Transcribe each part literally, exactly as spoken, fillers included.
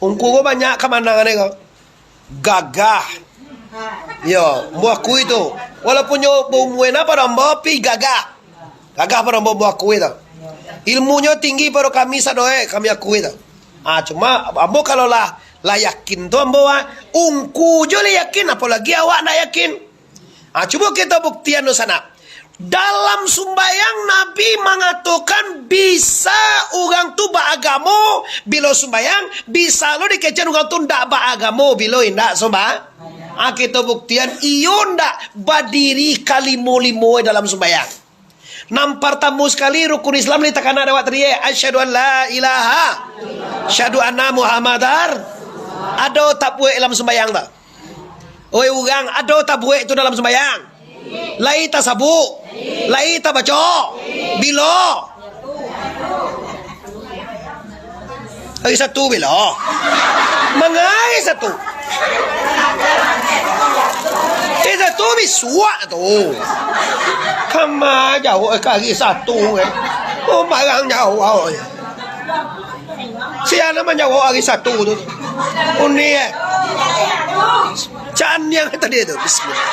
Ungku ko banyak kamanangan ko. Gagah. Yo, ambo akui tu. Walaupun nyo baumua nan pado ambo, tapi gagah. Gagah pado ambo, ambo akui tu. Ilmunyo tinggi pado kami sadoe, kami akui tu. Ah, cuma ambo kalau lah, lah yakin tu ambo, ah, ungku jo lah yakin, apolagi awak ndak yakin. Ah, cubo kito buktian tu sanak. Dalam sumbayang, Nabi mangatokan bisa urang tu baagamo bilo sumbayang, bisa lo dikecekan urang tu ndak baagamo bilo indak sumba-, ah, kito buktian, iyo ndak badiri kalimo-limo dalam sumbayang. Nan partamo sakali rukun Islam ni takana dek awak tadi, eh, asyhadu an la ilaha, asyhadu anna Muhammadar. Ado tabuek dalam sumbayang tu? Oi urang, ado tabuek tu dalam sumbayang? Lai tasabuik? Lai tabaco? Bilo? Ari Satu bilo? Mangai Satu? Ari Satu bisuak tu. Kama jauah ka ari Satu, eh. Oh, barang jauah, oh, ya. Sia nan manjawab ari Satu tu. Unik, eh. Caniang tadi tu. Bismillah.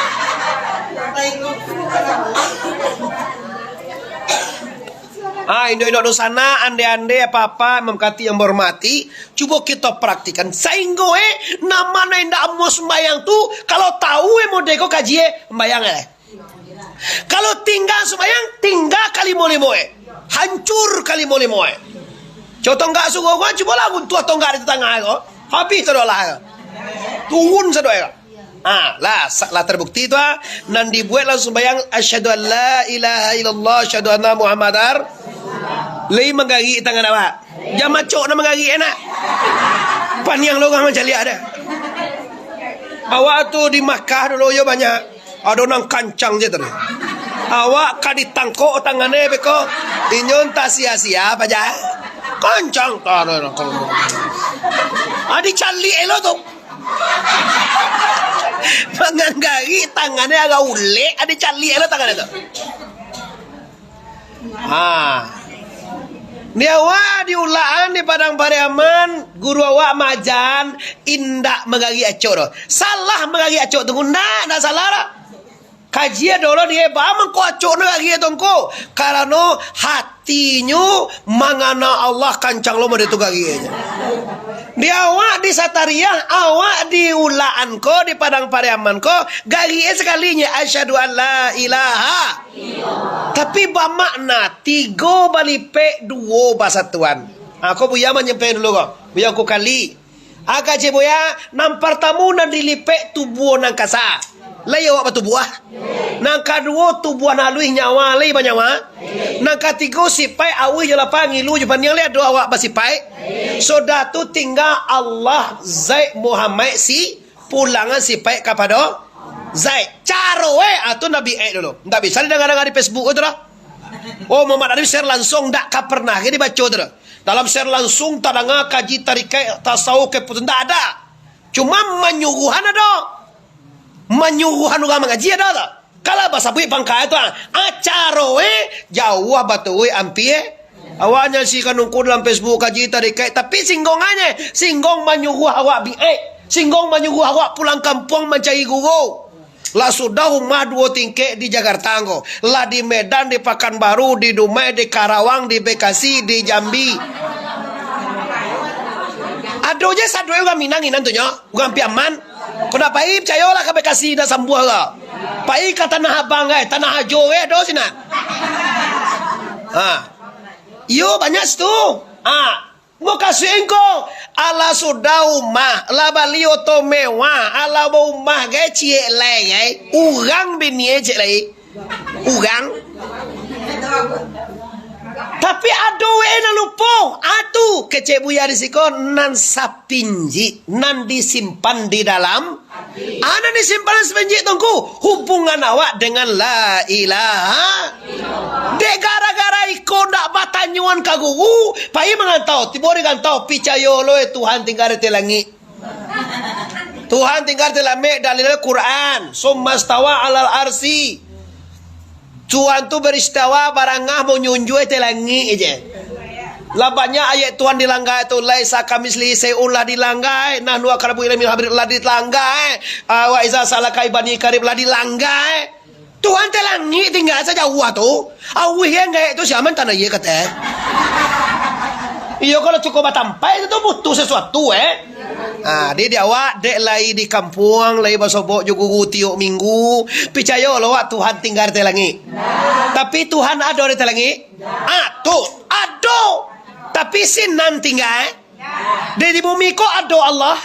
Ah, indok-indok dunsanak, ande-ande, apa-apa, Imam Khatib yang berhormati, cubo kito praktikan. Sainggo, eh, nan ma nan indak amuah sumbayang tu, kalau tahu, eh, model ko kaji, eh, sumbayang, eh. Kalau tingga sumbayang, tingga kalimo-limo, eh. Hancur kalimo-limo, eh. Contoh tonggak suruh ko, cubolah runtuah tonggak di tatangah ko. Habih sadolah ko. Turun sadoe ko. Ah, lah, sa-, lah terbukti tu, ah. Nan dibuek dalam sumbayang, asyhadu an la ilaha illallah, asyhadu anna Muhammadar. Lai manggarik tangan awak. Jan macok nan manggarik, eh, nak. Paniang lo urang mancaliak dah. Awak tu di Makkah dulu, yo, banyak. Ado nan kancang je tadi. Awak ka ditangkok tangannyo beko. Inyo antah sia-sia paja. Kancang. Ado nan kancang. Ah, dicaliak elok tu. Manggarik tangannyo agak ulek, ah, dicaliak elok tangannyo tu. Ha. Di awak di Ulakan, di Padang Pariaman, guru awak maaja, indak manggarik acok doh. Salah manggarik acok tu, ndak, ndak salah doh. Kaji dulu di, baa mangko acok nan garik tu ngko? Karano hatinyo mangana Allah, kancang lo mode tu garihnyo. Di awak di Satariah, awak di Ulakan ko, di Padang Pariaman ko, garik sakali nyo, asyhadu an la ilaha. Tapi bamakna tigo balipek, duo basatuan. Ha, ko Buya manyampaian dulu ko. Buya ko kali. Ha, kecek Buya, nan partamo nan dilipek tubuah nan kasa. Lai awak batubuah. Nan kaduo tubuah nan aluih nyawa, lai banyawa. Nan katigo sipaik, auih jo lapa, ngilu jo paniang, lai ado awak basipaik. Sudah tu tingga Allah, Zat, Muhammad, si pulangan sipaik kapado Zat. Caro, eh, ah, tu Nabi, eh, dulu. Ndak bisa didanga-danga di Facebook tu lah. Oh, Muhammad Arif share langsung, ndak ka pernah ge dibaco tu lah. Dalam share langsung tadanga kaji tarikaik, tasawuf, ke putus, ndak ada. Cuma manyuruhan ado. Manyuruhan urang mangaji ado tu. Kalau basabuik pangka tu, ah, caro, eh, jauah batua, ampia. Awak nyaksikan ungku dalam Facebook kaji tarikaik, tapi singgong aja, singgong manyuruh awak bi'aik, singgong manyuruh awak pulang kampuang mancari guru. Lah sudah umah duo tingkek di Jakarta ko, lah di Medan, di Pakanbaru, di Dumai, di Karawang, di Bekasi, di Jambi. Ado je sadoe urang Minang inan tu nyo. Urang Piaman. Kok ndak pai, picayolah ka Bekasi, ndak sambuah ka. Pai ka Tanah Abang, eh, Tanah Ajo, eh, ado sinan. Ha. Iyo, banyak situ. Ha. Mukasuik engko, alah sudah umah, lah bali oto mewah, alah baumah, gai ciek lai, gai. Urang bini e ciek lai. Urang. Tapi ado we nan lupo. Atu, kecek Buya di siko, nan sapinjik, nan disimpan di dalam. Ah, nan disimpan sapinjik tu ngku, hubungan awak dengan la ilaha. Dek gara-gara iko ndak batanyoan ka guru, pai mangantau, tibo di rantau, picayo lo, eh, Tuhan tingga di ateh langik. Tuhan tingga di langik, dalil Al-Quran. Summa stawa alal arsi. Tuhan tu beristawa, barangah, manjunjuang di langik je. Lah banyak ayat Tuhan dilanggar tu, "Laisa kamitslihi syai'un" lah dilanggar, "Nahnu aqrabu ilaihi minal hablil warid" lah dilanggar, "Wa iza sa'alaka ibadi anni fa inni qarib" lah dilanggar. Tuhan teh langik tingga sajauah tu. Auih yang gaek tu siaman tanah iye kateh. Iyo, kalau cukup batampai tu, tu butuh sesuatu, eh. Ha, di, di awak dek lai di kampuang, lai basobok jo guru tiok minggu, picayo lo awak Tuhan tingga di ateh langik. Tapi Tuhan ado di ateh langik? Ah, tu, ado. Tapi sinan tingga, eh. Di, di bumi ko ado Allah,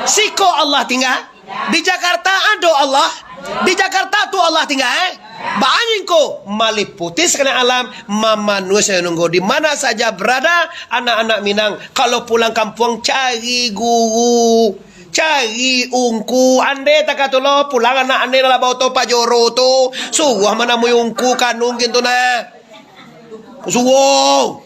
siko Allah tingga. Di Jakarta ado Allah, di Jakarta tu Allah tingga, eh. Baangin ko maliputi sakalian alam, mamanuih sajo nunggu. Di mana saja berada anak-anak Minang, kalau pulang kampuang cari guru, cari ungku. Ande takatulo pulang anak ande lah baoto Pajero tu, suruah manamui ungku kanung gitu nah. Suo.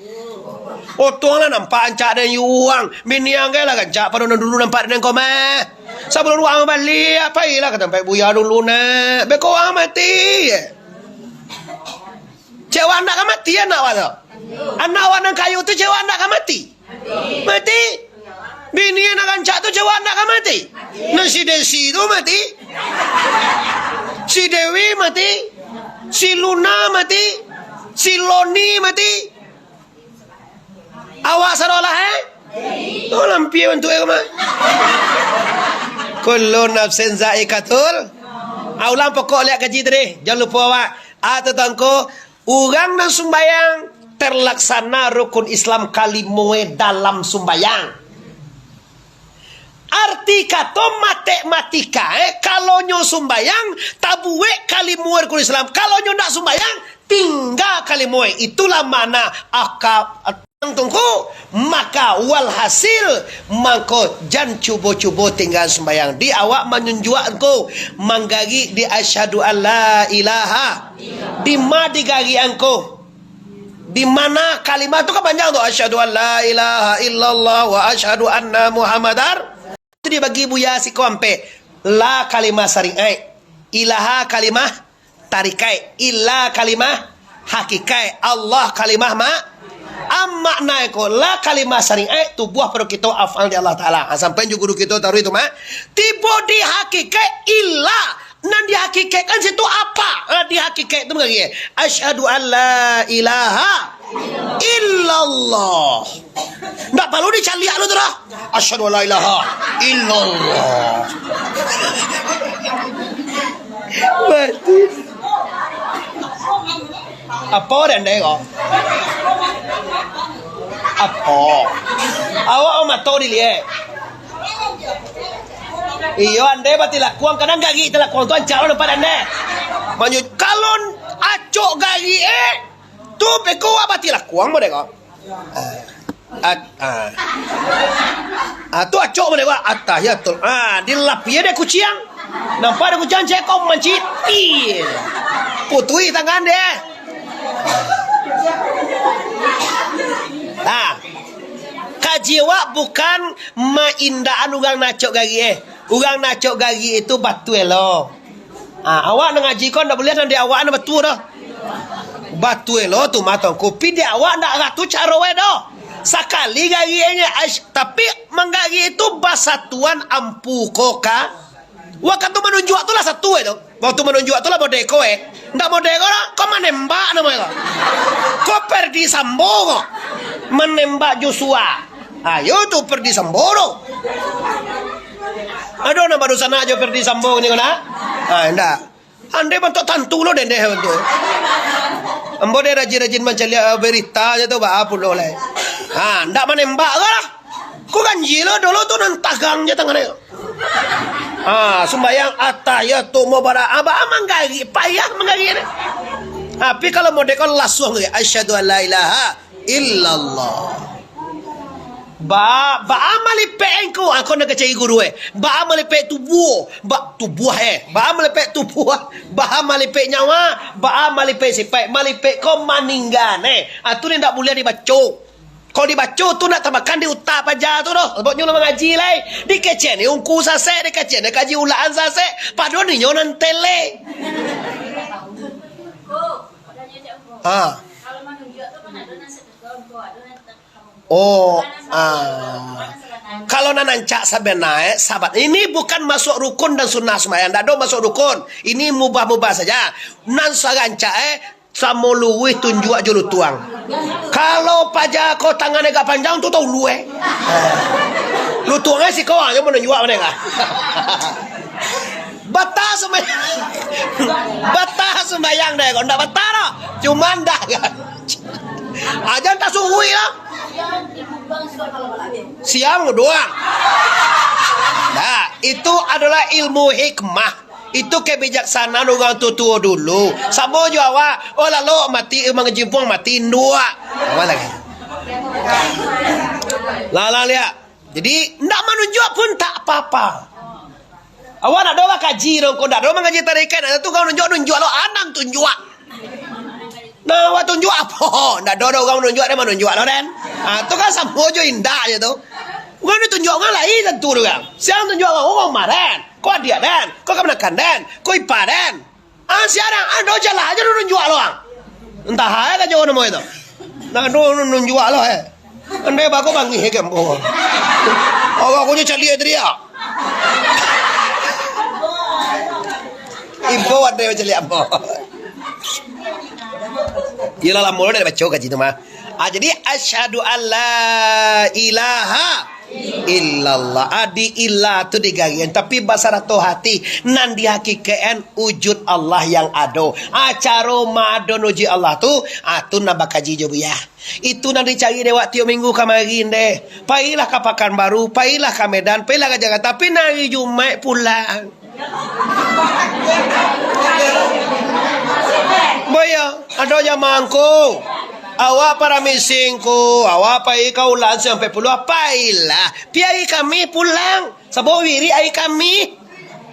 Otuang lah nampak rancak den yuang. Bini ang gai lah rancak pado nan dulu nampak den ko mah. Sabalun waang baliak, pailah ka tampek buya dulu nak. Beko waang mati. Cek waang ndak ka mati anak waang tu. Anak waang nan kayo tu cek waang ndak ka mati. Mati. Bini nan rancak tu cek waang ndak ka mati. Nan si Desi tu mati. Si Dewi mati. Si Luna mati. Si Loni mati. Awak sarolah, eh? Oh, lampia bantuak eh, mah. Kullu nafsin zaikatul. Ah, ulang pokok liak kaji tadi. Jan lupo awak. Ah, tatangko. Urang nan sumbayang, terlaksana rukun Islam kalimo e dalam sumbayang. Arti kato matematika, eh, kalau nyo sumbayang, tabuek kalimo e rukun Islam. Kalau nyo ndak sumbayang, tingga kalimo e. Itulah makna aka-, tungku, maka walhasil, mangko jan cubo-cubo tingga sumbayang. Di awak manunjuak ko, manggarik di asyhadu an la ilaha. Di ma digarik angko? Di mana kalimah tu kan panjang tu, asyhadu an la ilaha illallah wa asyhadu anna Muhammadar. Tu dibagi buya siko ampek. La kalimah syariat, ilaha kalimah tarikaik, illa kalimah hakikaik, Allah kalimah ma-, am makna ko, la kalimah syariat, tubuah pado kito afal di Allah Taala. Ha, sampai jo guru kito taruih tu mah. Tibo di hakikaik illa, nan dihakikaikkan situ apa? Ha, dihakikaik tu manggarik. Asyhadu an la ilaha illallah. Ndak paralu dicaliak lu tu dah. Asyhadu an la ilaha illallah. Mati. Apo den deh ko? Apo? Awak mato diliek. Iyo, ande batilakuang, kadang gagik tilakuang tu ancak lo nampak ande. Manyu-, kalau acok gagik, eh, tu beko awak batilakuang mo deh ko. Ah. At-, ah. Ah, tu acok mo deh ko, atahiyatul. Ah, dilapia deh kuciang. Nampak deh kuciang ceko mancit. Ih. Putuih tangan deh. Ah. Kaji awak bukan maindakan urang nan acok gagik, eh. Urang nan acok gagik itu batua lo. Ah, awak nan ngaji ko ndak buliah nan di awak nan batua doh. Batua lo tu mah tongko. Pi di awak ndak ratu caro eh doh. Sakali gagik eh, tapi manggarik itu basatuan ampu ko ka Wakatu manunjuak tu lah satu eh tu. Wakatu manunjuak tu lah modeko eh. Ndak modeko lah, ko manembak namo ko. Ko Ferdi Sambo ko. Manembak Joshua. Ayo tu Ferdi Sambo tu. Aduh, nambah dosa nak jo Ferdi Sambo ni ko nak. Ah, ndak. Ande bantuak tantu lo dendeh bantuak. Ambo deh rajin-rajin mancaliak berita je tu, baa pulo lai. Ha, ndak manembak ko lah. Ko ganjia lo dulu tu nan tagang je tangan e. Ah, sumbayang atahiyat tu mau bara-, ah, baa manggarik, payah manggarik ni. Tapi kalau model ko lasuang je, "Asyhadu an la ilaha illallah." Ba, baa malipek engko, angko nak cari guru eh. Baa malipek tubuah, ba, tubuah eh. Baa malipek tubuah, baa malipek nyawa, baa malipek sipaik, malipek ko maningga eh. Ah, tu ni ndak buliah dibaco. Kalau dibaco tu nak tamakan di utak paja tu doh. Sabab nyo lah mangaji lai. Dikecek ni ungku sasek, dikecek ni kaji ulaan sasek. Padahal ninyo nan tele. Ha. Oh, ah. Kalau nan rancak sabananyo, sahabat, ini bukan masuk rukun dan sunnah sumbayang. Ndak ado masuk rukun. Ini mubah-mubah saja. Nan sarancak, eh, samo luruih tunjuak jo lutuang. Kalau paja ko tangan agak panjang, tu tau luruih. Lutuang, eh, siko aja manunjuak mano ka. Batah sumbayang. Batah sumbayang deh, kok ndak batah doh. Cuman dah. Aja entah suruih lah. Siang doang. Nah, itu adalah ilmu hikmah. Itu kebijaksanaan urang tuo-tuo dulu. Samo jo awak, oh, lalok mati, eh, mangajimpuang mati, induak. Apo lagi? Lah, lah, liak. Jadi, ndak manunjuak pun tak apa-apa. Awak ndak ado bakaji doh, kok ndak ado mangaji tarikat, nah, tu kau nunjuak, nunjuak lo, anam tunjuak. Nah, awak tunjuak apo? Ndak ado doh urang manunjuak, dia manunjuak lo, den. Ah, tu kan samo jo indak je tu. Urang ditunjuak urang lain tantu tu kan. Siang tunjuak urang, oh, kau mah, den. Kau adiak, den. Kau kamanakan, den. Kau ipa, den. Ah, siang, den. Ado jalan aja nunjuak lo, ang. Entah ai ka jo namo itu. Nah, ado nunjuak lo, eh. Andai bago bangih ke ambo. Awak ko nyo caliak tadi, ah. Ibo andai caliak ambo. Iyolah, lamo lo dak baco kaji tu mah. Ah, jadi, asyhadu alla ilaha illallah. Ah, di ilah tu digarian, tapi basarato hati, nan dihakikatkan wujud Allah yang ado. Ah, caro maadon wujud Allah tu, ah, tu nan bakaji jo Buya. Itu nan dicari dek awak tiok minggu kamari deh. Pailah ka Pakanbaru, pailah ka Medan, pailah ka Jakarta, tapi nan ari Jumaik pulang. Boya, ado jamaah ko. Awak paramisi ko, awak pai ka ulan sampai puluah, pailah. Pi ari Kamih pulang, sabab wirik ari Kamih.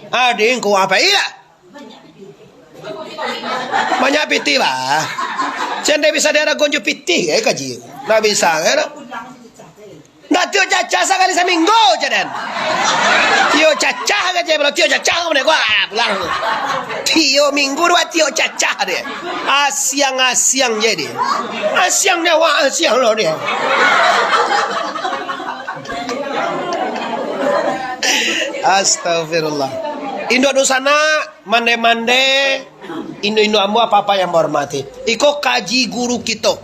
Adi ko, ah, pailah. Banyak pitih, bah. Cen dek bisa diaragon jo pitih, eh, kaji. Ndak bisa, kan? Ndak tiok cacah sakali saminggu, cen den. Tiok cacah ka, cen, kalau tiok cacah, ka mano, ah, pulang. Tiok minggu dua tiok cacah deh. Asiang-asiang je deh. Asiang nyawa, asiang lo deh. Astagfirullah. Induak dunsanak, mandeh-mandeh, induak-induak ambo, apak-apak yang bahormati. Iko kaji guru kito.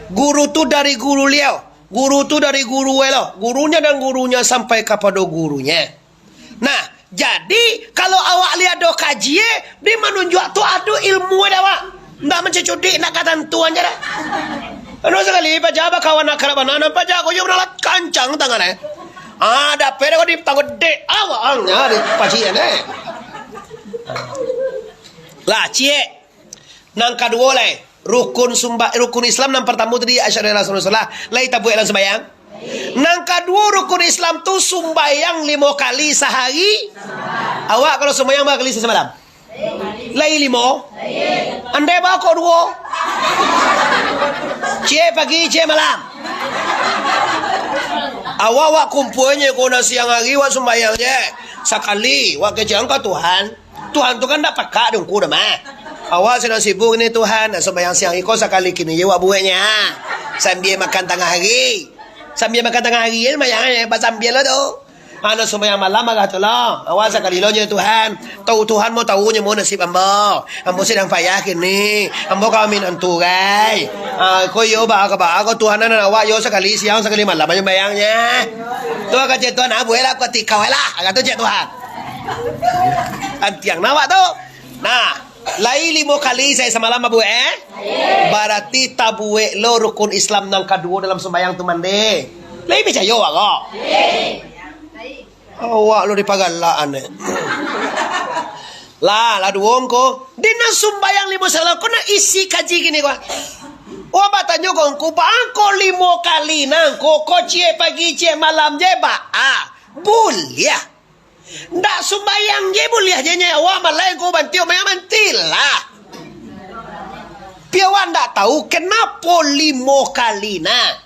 Guru tu dari guru liau, guru tu dari guru elok, gurunya dan gurunya sampai kapado gurunya. Nah, jadi, kalau awak liau ado kaji, eh, di manunjuak tu ado ilmu dek awak. Ndak mancucudik, ndak katantuan je dah. Anu sakali, paja bakawan akrab bana, nan paja ko iyo bana lah kancang tangan, eh. Ah, dapek dek ko di tanggo dek awak, ang, ah, di pacian, eh. Lah, ciek. Nan kaduo lai, rukun sumba-, rukun Islam nan partamo tadi, asyhadu alla ilaha illallah, lai tabuek dalam sumbayang. Nan kaduo, rukun Islam tu sumbayang limo kali sahari. Awak kalau sumbayang bara kali samalam? Lai limo? Andai ba kok duo? Ciek pagi, ciek malam. Awak, awak kumpuanyo ko nan siang hari, awak sumbayang je. Sakali, awak kecek ka Tuhan. Tuhan tu kan ndak pakak dek ungku doh mah. Awak sadang sibuk ni, Tuhan, nak sumbayang siang iko sakali kini je awak bueknyo. Sambia makan tangah hari. Sambia makan tangah hari je sumbayang, eh, basambia lo tu. Anu sumbayang malam agak tu lo. Awak sakali lo je, Tuhan. Tau Tuhan mau tau nyo mau nasib ambo. Ambo sadang payah kini. Ambo ka minantu gai. Ah, ko iyo ba ka ba ko Tuhan nan awak yo sakali siang sakali malam sumbayangnyo. Tu kecek Tuhan, ah, bueklah ko tikau lah. Kato cek Tuhan. Antiang nah awak tu. Nah, lai limo kali sahari samalam babuek, eh? Barati tabuek lo rukun Islam nan kaduo dalam sumbayang tu mande. Lai picayo awak ko? Awak lo dipagalakan, eh. Lah, lah duo ngko. Di nan sumbayang limo samalam ko nan isi kaji kini ko. Wah, batanyo ko ngko, bangko limo kali nan ko, ko ciek pagi, ciek malam je, ba, ah, buliah. Ndak sumbayang je buliah je nyo, awak malai ko bantiok maya mantilah. Pi awak ndak tau kenapo limo kali nah.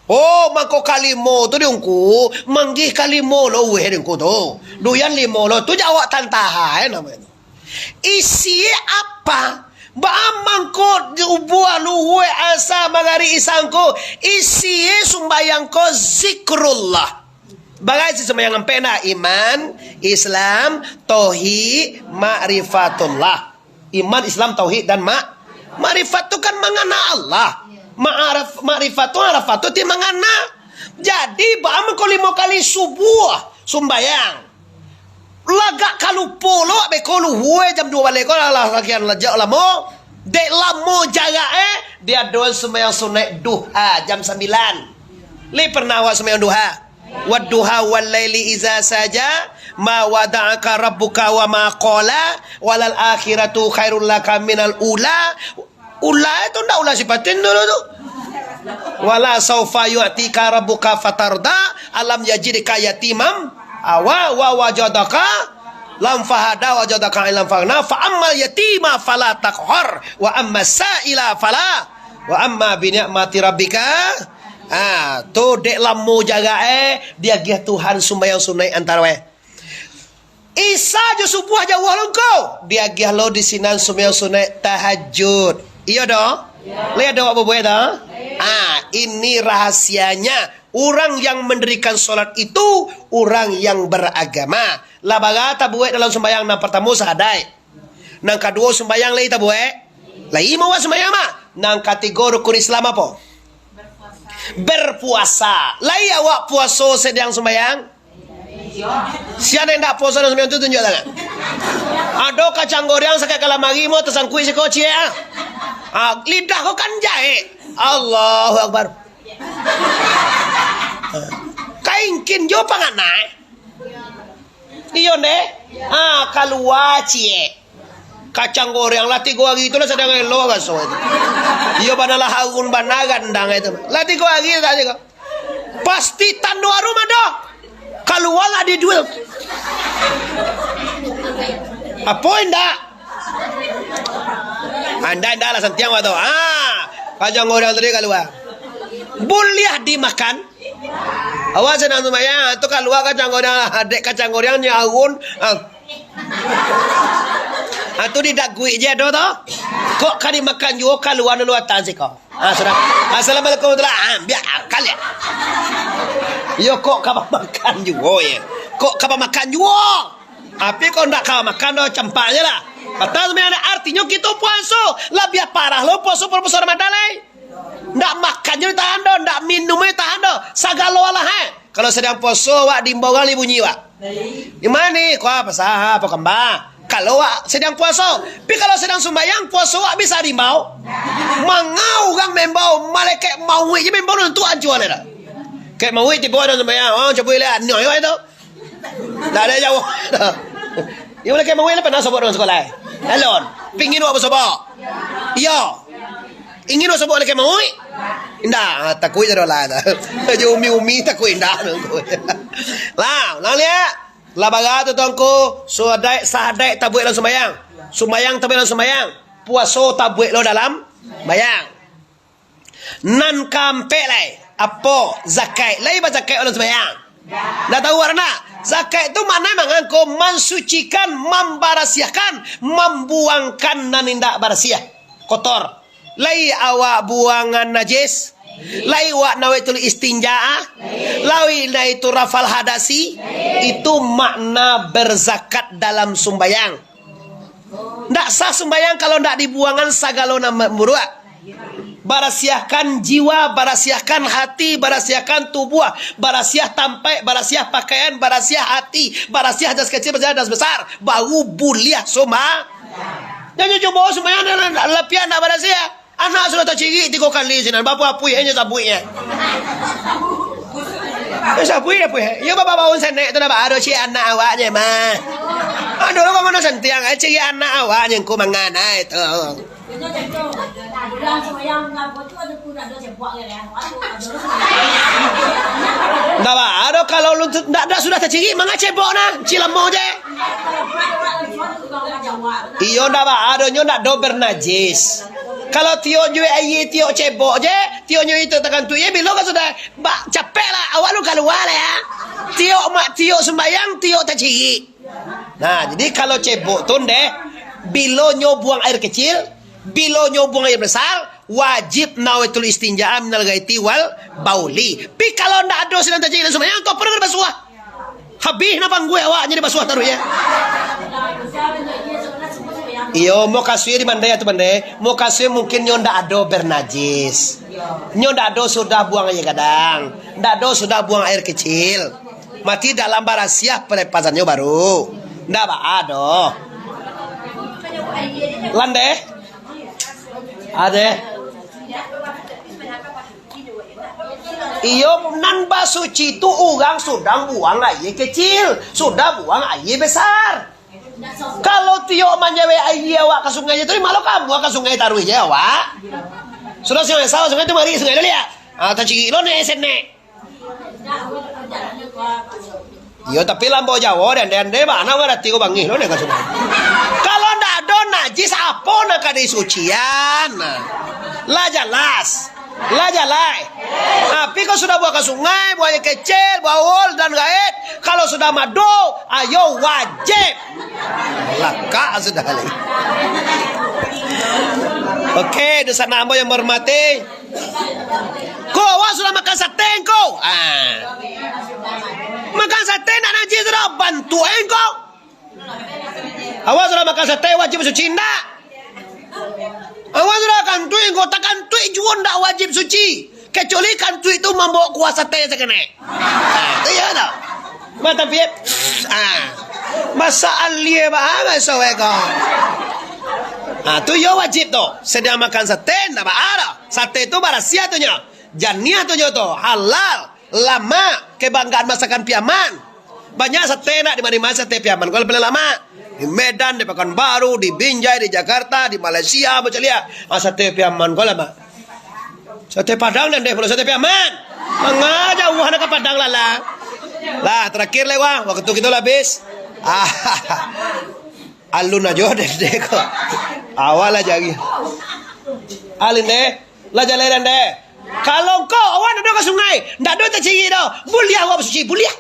Oh, mangko kalimo tu di ungku, manggih kalimo lo uweh di ungku tu. Duyan limo lo tu jawab tantahan namonyo tu. Isi apa? Baa mangko subuah, luhua, asa, magarib, isya ko, isi sumbayang ko zikrullah. Bara isi sumbayang ampek ndak? Iman, Islam, tauhid, makrifatullah. Iman, Islam, tauhid, dan mak-, makrifat tu kan mangana Allah. Ma'araf-, makrifat tu, arafat tu ti mangana. Jadi, baa mangko limo kali subuah sumbayang. Lagak ka lupo lo, beko luhua jam duo baleh ko lah, lah sakian lajak lamo. Dek lamo jarak, eh, diadoan sumbayang sunaik duha jam sambilan. Lai pernah awak sumbayang duha? Wadduha wallaili iza saja, ma wada'aka rabbuka wa ma qala, walal akhiratu khairul laka minal ula. Ula itu ndak ula sipatin dulu tu. Wala saufa yu'tika rabbuka fatarda, alam yajidka yatimam awa wa wajadaka lam fahada wajadaka ilam fagna, fa ammal yatima fala taqhar, wa amma sa'ila fala, wa amma bi ni'mati rabbika. Ah, tu dek lamo jarak, eh, diagiah Tuhan sumbayang sunaik antaro, eh. Isya jo subuah jauah lo ngko, diagiah lo di sinan sumbayang sunaik tahajud. Iyo doh? Lai ado awak babuek tu? Ah, ini rahasianya. Urang yang mendirikan solat itu urang yang beragama. Lah bara tabuek dalam sumbayang? Nan partamo sahadaik. Nan kaduo sumbayang lai tabuek? Lai mah awak sumbayang mah. Nan katigo rukun Islam apo? Berpuasa. Lai awak puaso sadang sumbayang? Sia nan indak puaso nan sambilan tu, tunjuak tangan. Ado kacang goreng sakek ka lamari mo, tasangkuik siko ciek, ah. Ah, lidah ko kan jahek. Allahu Akbar. Kaingkin jo panganai. Iyo, ndeh? Ah, kalua ciek. Kacang goreng lah tigo ari tu lah sadang elo raso itu. Iyo, bana lah harun bana gandang itu. Lah tigo ari tak tigo. Pasti tando harum ado. Kalua lah di duel. Apo indak? Anda indak lah santiang waktu. Ah, kacang goreng tadi kalua. Buliah dimakan. Awak sadang sumbayang, tu kalua kacang goreng, dek kacang goreng nyo harun. Ah. Ah, tu didaguik je ado tu. Kok ka dimakan juo, kalua nan luatan siko. Ah, sudah. Assalamualaikum warahmatullahi. Ah, biak akal ya. Yo, kok ka bamakan juo ya. Kok ka bamakan juo. Tapi kok ndak ka makan doh, campak je lah. Patang sambilan, artinyo kito puaso. Labiah parah lo puaso, puaso Ramadan lai. Ndak makan jo ditahan doh, ndak minum jo ditahan doh. Sagalo alah, eh. Kalau sadang puaso, awak diimbau urang lai bunyi, wak. Di ma ni? Ko a, pasa, apo kamba? Kalau awak sadang puaso. Tapi kalau sadang sumbayang, puaso awak bisa diimbau. Manga urang maimbau, malaikat mauik je maimbau, tu ancua lai dah. Malaikat mauik tibo dalam sumbayang, oh, cabuik lai, anyo yo itu. Ndak ado jauah. Iyo, malaikat mauik lah pernah sobok dalam sakolah, eh? Alon. Pingin awak basobok? Iyo. Ingin awak sobok malaikat mauik? Indak. Ah, takuik je lah. Jo umi-umi takuik indak. Lah, ulang liak. Lah bara tu, Tuangku. Sahadaik, sahadaik tabuek dalam sumbayang. Sumbayang tabuek dalam sumbayang. Puaso tabuek lo dalam sumbayang. Nan kaampek lai, apo? Zakat. Lai bazakat urang sumbayang? Ndak tahu urang ndak? Zakat tu makna mangko mansucikan, mambarasiahkan, mambuangkan nan indak barasiah, kotor. Lai awak buangan najis? Lai awak nawaitul istinja? Lai nawaitu rafal hadasi? Itu makna berzakat dalam sumbayang. Ndak sah sumbayang kalau ndak dibuangan sagalo nan buruak. Barasiahkan jiwa, barasiahkan hati, barasiahkan tubuah, barasiah tampek, barasiah pakaian, barasiah hati, barasiah hadas kecil, barasiah hadas besar, baru buliah sumba-, janyo cubo sumbayang nan lapiak ndak barasiah. Anak sudah tacirik tigo kali sinan, bapu-apuih inyo sabuiknyo. Eh, sabuik apuih. Iyo, babaun sanak tu ndak ba ado cirik anak awaknyo mah. Aduh, lo mano santiang, eh, cirik anak awaknyo ngko mangan ai tu. Ndak ba ado kalau lu tu, ndak, ndak sudah tacirik, manga cebok nah, cilamo je. Iyo, ndak ba ado, nyo ndak do bernajis. Kalau tiok juo aia, tiok cebok je, tiok nyo itu tagantuik je, bilo ka sudah, ba, capek lah, awak lu kalua lah ya. Tiok mak, tiok sumbayang, tiok tacirik. Nah, jadi kalau cebok tu ndeh, bilo nyo buang air kecil, Bilo nyo buang aia besar, wajib nawaitul istinja minal ghaiti wal bauli. Pi kalau ndak ado sinan tajadi langsung, yang tu apo nan dibasuah? Habih nan pangguih awak jadi basuah taruih, ya. Iyo, mukasuik di mandai tu mandai. Mukasuik mungkin nyo ndak ado bernajis. Nyo ndak ado sudah buang aia gadang. Ndak ado sudah buang aia kecil. Mati dalam barasiah palepasannyo baru. Ndak baa doh. Landeh? Ade. Iyo, nan basuci tu urang sudah buang aia kecil, sudah buang aia besar. Kalau tiok manjawek aia awak ka sungai je tu, malah kamu ka sungai taruih je awak. Sudah sungai sawah, sungai tu mari, sungai tu liak. Ah, tacirik lo nek, senek. Iyo, tapi lambok Jawo, den, den, den, bana urang dati ko bangih lo, den, ka sungai. Kalau ndak ado najis, apo nan ka disucian? Lah jelas. Lah jalai. Tapi kalau sudah buang ka sungai, buang aia kecil, baul dan gaek, kalau sudah mado, ayo wajib. Lakak sudah lai. Oke, di sana ambo yang menghormati. Ko, awak sudah makan sate ko? Ah. Makan sate ndak najis sudah, bantuak ko. Awak sudah makan sate wajib suci ndak? Awak sudah kantuik ko, takantuik juo ndak wajib suci. Kecuali kantuik tu mambawa kuah sate sakenek. Ah, tu iyo tu. Mata piye? Ah. Masa alie baa baso ko. Ah, tu iyo wajib tu. Sadang makan sate ndak baa doh. Sate tu barasiah tu nyo. Janiah tu nyo tu, halal, lamak, kebanggaan masakan Piaman. Banyak sate nak di mana-mana sate Piaman. Kalau paling lamak, di Medan, di Pekanbaru, di Binjai, di Jakarta, di Malaysia, macam lihat. Ah, sate Piaman ko lamak. Sate Padang nan deh, pulo sate Piaman. Manga jauah nak ka Padang lah lah. Lah, terakhir lewat, waktu kita lah habis. Ah, alun ajo deh, deh ko. Awak lah jari. Alin deh. Lah jalai deh. Kalau engkau awak nak ka sungai, ndak ado tacirik doh. Buliah awak basuci, buliah.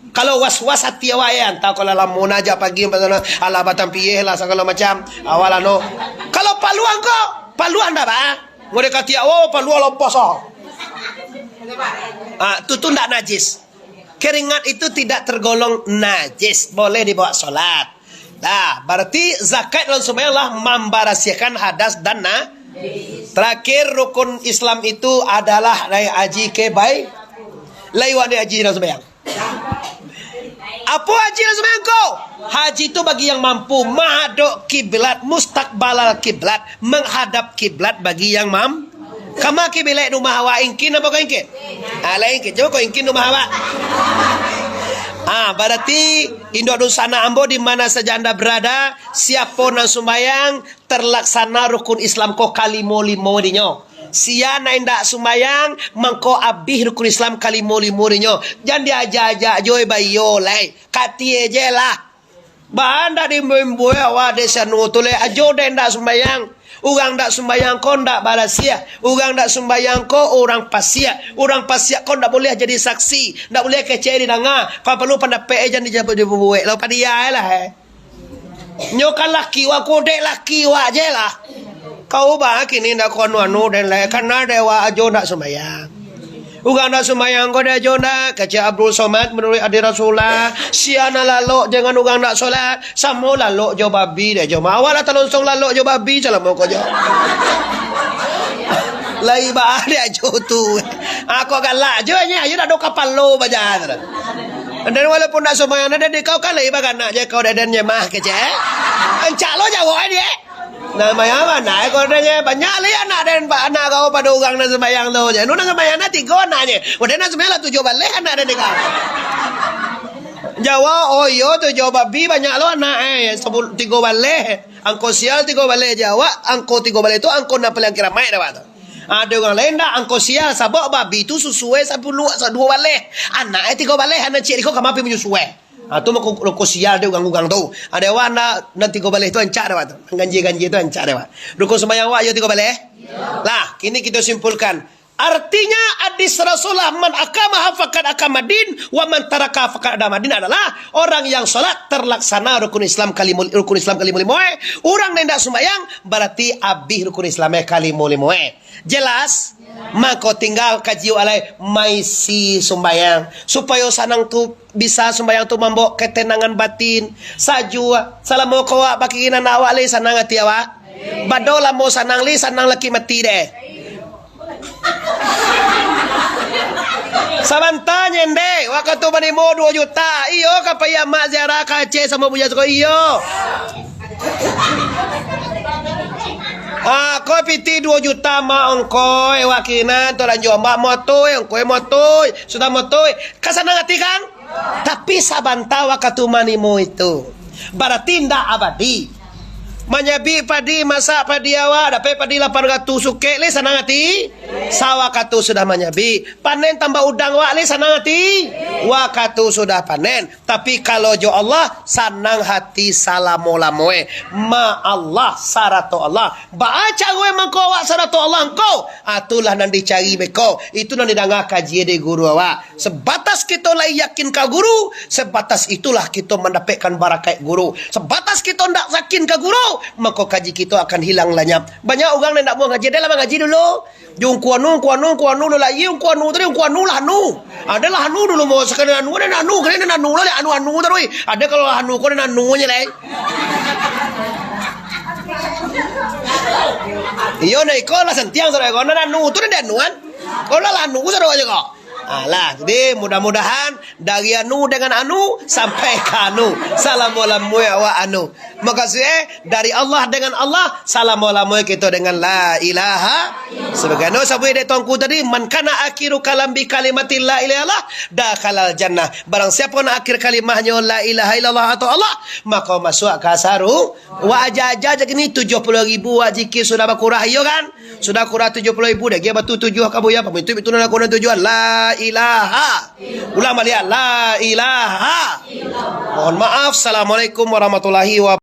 Kalau was-was ati awak, ya, antah kalau lamo nak ajak pagi, alah batang pieh lah, sagalo macam. Awak lah no. Kalau paluah engkau, paluah ndak baa. Ngode katiak, oh, paluah lompos, oh. Ah, tu, tu ndak najis. Keringat itu tidak tergolong najis, boleh dibawa sholat. Nah, berarti zakat dalam sumbayang lah mambarasiahkan hadas dan na-, terakhir, rukun Islam itu adalah naik haji ke bai-, lai wak naik haji dalam sumbayang. Apo haji dalam sumbayang ko? Haji itu bagi yang mampu, mahadok kiblat, mustakbalal kiblat, menghadap kiblat bagi yang mam-, Kama kiblat rumah awak, ingkin apo ko ingkin? Ah, lah ingkin. Cubo ko ingkin rumah awak. Ah, berarti induak dunsanak ambo di mana saja anda berada, siapo nan sumbayang, terlaksana rukun Islam ko kalimo-limo dinyo. Sia nan indak sumbayang, mangko abih rukun Islam kalimo-limo dinyo. Jan diajak-ajak juo baiyo lai. Katie je lah. Baa ndak diimbau-imbau awak dek si anu tu leh, ajo dek ndak sumbayang. Urang ndak sumbayang ko ndak barasiah. Urang ndak sumbayang ko urang pasiak. Urang pasiak ko ndak buliah jadi saksi. Ndak buliah kecek didanga. Kalau paralu pandapek e jan dijawab dibuek. Lalu padia e lah e. Nyo kan laki wak, ko dek laki wak je lah. Kau baa kini ndak ko anu-anu den lai, karano dek wak ajo ndak sumbayang. Urang ndak sumbayang ko dek ajo ndak, kecek Abdul Somad manuruik hadis Rasulullah, sia nan lalok jangan urang ndak solat, samo lalok jo babi dek ajo. Awak lah talonsong lalok jo babi salamo ko jo. Lai baa dek ajo tu. Ah, kok galak jo nyo, ajo ndak ado kapalo baja tu. Dan walaupun ndak sumbayang, den di kau kan lai baranak je kau dek den nyemah kecek. Ancak lo jawab e die. Nah, sumbayang anak e ko den je. Banyak lai anak den, anak kau pado urang nan sumbayang tu je. Nu nan sumbayang nan tigo anak je. Wadah nan sumbayang lah tujuah baleh anak den di kau. Jawab, oh iyo tujuah babi banyak lo anak e. Sepuluh, tigo baleh. Angko sial tigo baleh jawab, angko tigo baleh tu angko nan paliang kiramaik dek awak tu. Ado urang lain ndak, angko sial, sabab babi tu susue sapuluah, sa-, duo baleh. Anak e tigo baleh, anak ciek iko kama pi manyusue. Ha, tu mangko, mangko sial dek urang-urang tu. Ado awak nan, nan tigo baleh tu ancak dek awak tu. Nan ganjia-ganjia tu ancak dek awak. Rukun sumbayang awak iyo tigo baleh? Lah, kini kito simpulkan. Artinya, hadis Rasulullah, "Man aqamaha faqad aqamaddin, wa man tarakaha faqad hadamaddin," adalah orang yang salat terlaksana rukun Islam kalimo, rukun Islam kalimo-limo, eh. Urang nan indak sumbayang, berarti abih rukun Islam, eh, kalimo-limo, eh. Jelas? Mako tinggal kaji alai maisi sumbayang, supayo sanang tu bisa sumbayang tu mambao ketenangan batin. Sajua, salamo ko awak bakinan awak lai sanang ati awak. Bado lamo sanang lai, sanang lakik mati deh. Sabanta nyendek, wakatu manimo duo juta. Iyo, ka pai amak ziarah ka Aceh samo Buya Suko, iyo. Ah, ko pitih duo juta, mak, ongkoi, wakinan, tu lanjua, mak, motoi, ongkoi, motoi, sudah motoi. Ka sanang ati, kan? Tapi sabanta wakatu manimo itu. Barati indak abadi. Manyabik padi, masak padi awak, dapek padi lapan ratuih sukek, lai sanang ati? Sawakatu sudah manyabik. Panen tambah udang awak, lai sanang ati? Wakatu sudah panen. Tapi kalau jo Allah, sanang hati salamo-lamoe. Ma Allah, sarato Allah. Baa caroe mangko awak sarato Allah ngko? Ah, itulah nan dicari beko. Itu nan didanga kajie dek guru awak. Sebatas kito lai yakin ka guru, sebatas itulah kito mandapekkan barakaik guru. Sebatas kito ndak yakin ka guru, mako kaji kito akan hilang lanyap. Banyak urang nan ndak mau ngaji, ado lah mangaji dulu. Jo ungku anu, ungku anu, ungku anu, lah, iyo, ungku anu tadi, ungku anu lah anu. Ado lah anu dulu, mau sakali anu, ado anu, kali ado anu lah, anu, anu taruih. Ado kalau lah anu, ko ado anu nyo lai. Iyo, nah, iko lah santiang, saudara. Ko ado anu tu, ado anu, kan? Ko lah anu, saudara, aja ko. Alah, jadi mudah-mudahan dari anu dengan anu sampai ka anu. Salamo-lamoe awak anu. Makasuik, eh, dari Allah dengan Allah, salamo-lamoe kito dengan la ilaha. Sabagaimano sabuik dek tuanku tadi, "Man kana akhiru kalam bi kalimati la ilaha illallah, dakhalal jannah." Barang siapo nan akhir kalimahnyo la ilaha illallah atau Allah, mako masuak ka saru-, wa aja-aja je kini tujuah puluah ribu wak zikir sudah bakurah, iyo kan? Sudah kurah tujuah puluah ribu, dah gia batu tujuah ka buya, pamitu itu nan kurang tujuah, la ilaha. Ulang baliak, la ilaha. Mohon maaf. Assalamualaikum warahmatullahi wabarakatuh.